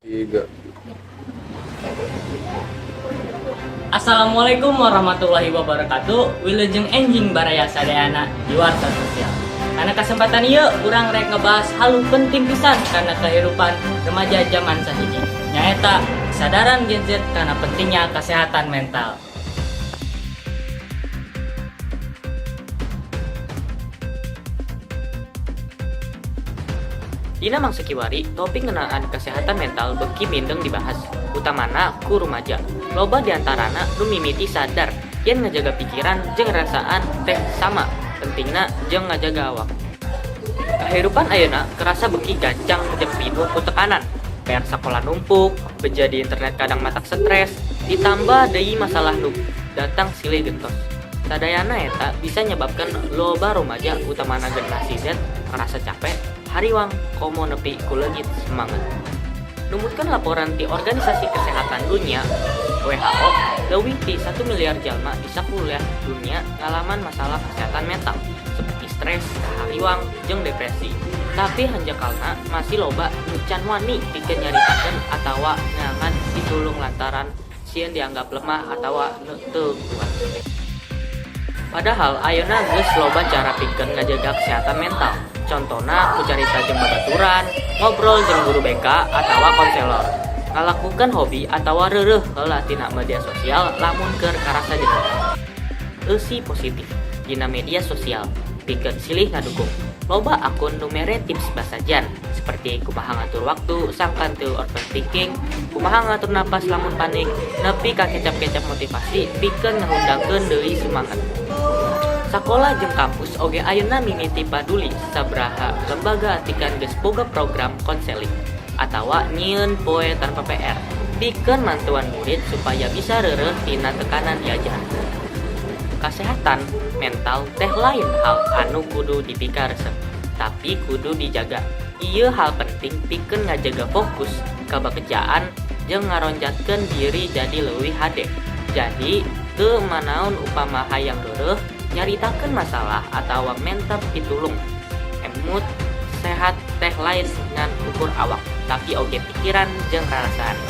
Tiga. Assalamualaikum warahmatullahi wabarakatuh. Wilujeng enjing baraya sadayana di Warta Sosial. Kana kesempatan ieu urang rek ngebahas hal penting pisan kana kehidupan remaja zaman sahiji. Nyaeta kesadaran Gen Z kana pentingnya kesehatan mental. Dina mangsa kiwari, topik ngeunaan kesehatan mental beuki mindeng dibahas, utamana ku rumaja. Loba diantarana nu mimiti sadar yen ngajaga pikiran jeung rasaan teh sama pentingna jeung ngajaga awak. Kahirupan ayeuna kerasa beuki gancang jeung pinuh ku tekanan. PR sakola numpuk, beja di internet kadang matak stres, ditambah deui masalah nu datang silih gentos. Sadayana eta bisa nyebabkan loba rumaja, utamana generasi Z, ngerasa capek, hariwang, komo nepi ku leungit semangat. Numutkeun laporan ti Organisasi Kesehatan Dunia WHO, leuwih ti 1 miliar jalma di sakuliah dunia ngalaman masalah kesehatan mental seperti stres, kahariwang, jeung depresi. Tapi hanjakalna masih loba nu can wani pikeun nyaritakeun atawa neangan pitulung lantaran sieun dianggap lemah atawa teu kuat. Padahal ayeuna geus loba cara pikeun ngajaga kesehatan mental. Contona ku carita jeung babaturan, ngobrol jeung guru BK atawa konselor, ngalakukeun hobi atawa reureuh heula tina media sosial lamun keur karasa jenuh. Eusi positif dina media sosial pikeun silih ngadukung. Loba akun nu mere tips basajan seperti kumaha ngatur waktu sangkan teu overthinking, kumaha ngatur napas lamun panik, nepi ka kecap-kecap motivasi pikeun ngahudangkeun deui semangat. Sakola jeung kampus oge ayeuna mimiti paduli, sabaraha lembaga atikan geus boga program konseling atawa nyieun poe tanpa PR pikeun mantuan murid supaya bisa reureuh tina tekanan diajar. Kasehatan mental teh lain hal anu kudu dipikaresep, tapi kudu dijaga. Ieu hal penting pikeun ngajaga fokus, kabagejaan, jeung ngaronjatkeun diri jadi leuwih hade. Jadi, teu manaon upama hayang reureuh, nyaritakeun masalah atawa menta pitulung. Emut sehat teh lain ngan ukur awak, tapi oge pikiran jeung rarasaan.